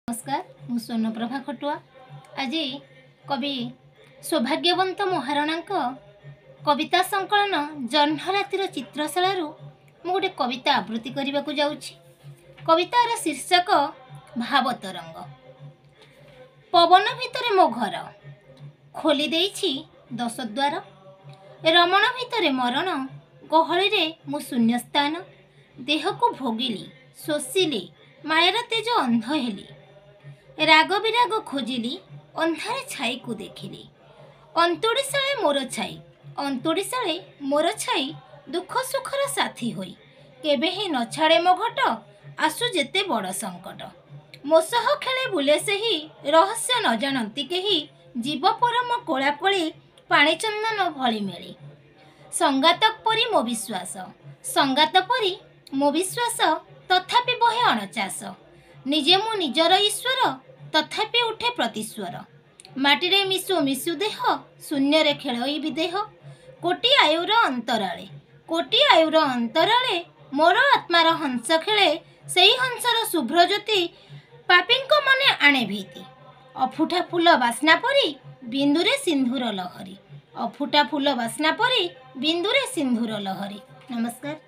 ନମସ୍କାର, ମୁଁ ସ୍ୱର୍ଣ୍ଣପ୍ରଭା ଖଟୁଆ। ଆଜି କବି ସୌଭାଗ୍ୟବନ୍ତ ମହାରଣାଙ୍କ କବିତା ସଂକଳନ ଜହ୍ନରାତିର ଚିତ୍ରଶାଳାରୁ ମୁଁ ଗୋଟେ କବିତା ଆବୃତ୍ତି କରିବାକୁ ଯାଉଛି। କବିତାର ଶୀର୍ଷକ ଭାବତରଙ୍ଗ। ପବନ ଭିତରେ ମୋ ଘର, ଖୋଲି ଦେଇଛି ଦଶଦ୍ୱାର। ରମଣ ଭିତରେ ମରଣ, ଗହଳିରେ ମୁଁ ଶୂନ୍ୟସ୍ଥାନ। ଦେହକୁ ଭୋଗିଲି, ଶୋଷିଲି, ମାୟାର ତେଜ ଅନ୍ଧ ହେଲି। ରାଗ ବିରାଗ ଖୋଜିଲି, ଅନ୍ଧାରେ ଛାଇକୁ ଦେଖିଲି। ଅନ୍ତୁଡ଼ିଶାଳେ ମୋର ଛାଇ, ଅନ୍ତୁଡ଼ିଶାଳେ ମୋର ଛାଇ, ଦୁଃଖ ସୁଖର ସାଥୀ ହୋଇ କେବେ ହିଁ ନ ଛାଡ଼େ ମୋ ଘଟ, ଆସୁ ଯେତେ ବଡ଼ ସଙ୍କଟ। ମୋ ସହ ଖେଳେ ବୁଲେ ସେହି, ରହସ୍ୟ ନ ଜାଣନ୍ତି କେହି। ଜୀବ ପରମ କୋଳାକୋଳି, ପାଣି ଚନ୍ଦନ ଭଳି ମିଳି। ସଙ୍ଗାତ ପରି ମୋ ବିଶ୍ୱାସ, ସଙ୍ଗାତ ପରି ମୋ ବିଶ୍ୱାସ, ତଥାପି ବହେ ଅଣଚାଷ। ନିଜେ ମୁଁ ନିଜର ଈଶ୍ୱର, ତଥାପି ଉଠେ ପ୍ରତିସ୍ୱର। ମାଟିରେ ମିଶୁ ମିଶୁ ଦେହ, ଶୂନ୍ୟରେ ଖେଳଇ ବିଦେହ। କୋଟି ଆୟୁର ଅନ୍ତରାଳେ, କୋଟି ଆୟୁର ଅନ୍ତରାଳେ ମୋର ଆତ୍ମାର ହଂସ ଖେଳେ। ସେଇ ହଂସର ଶୁଭ୍ର ଜ୍ୟୋତି ପାପୀଙ୍କ ମନେ ଆଣେ ଭୀତି। ଅଫୁଟା ଫୁଲ ବାସ୍ନା ପରି ବିନ୍ଦୁରେ ସିନ୍ଧୁର ଲହରୀ, ଅଫୁଟା ଫୁଲ ବାସ୍ନା ପରି ବିନ୍ଦୁରେ ସିନ୍ଧୁର ଲହରୀ। ନମସ୍କାର।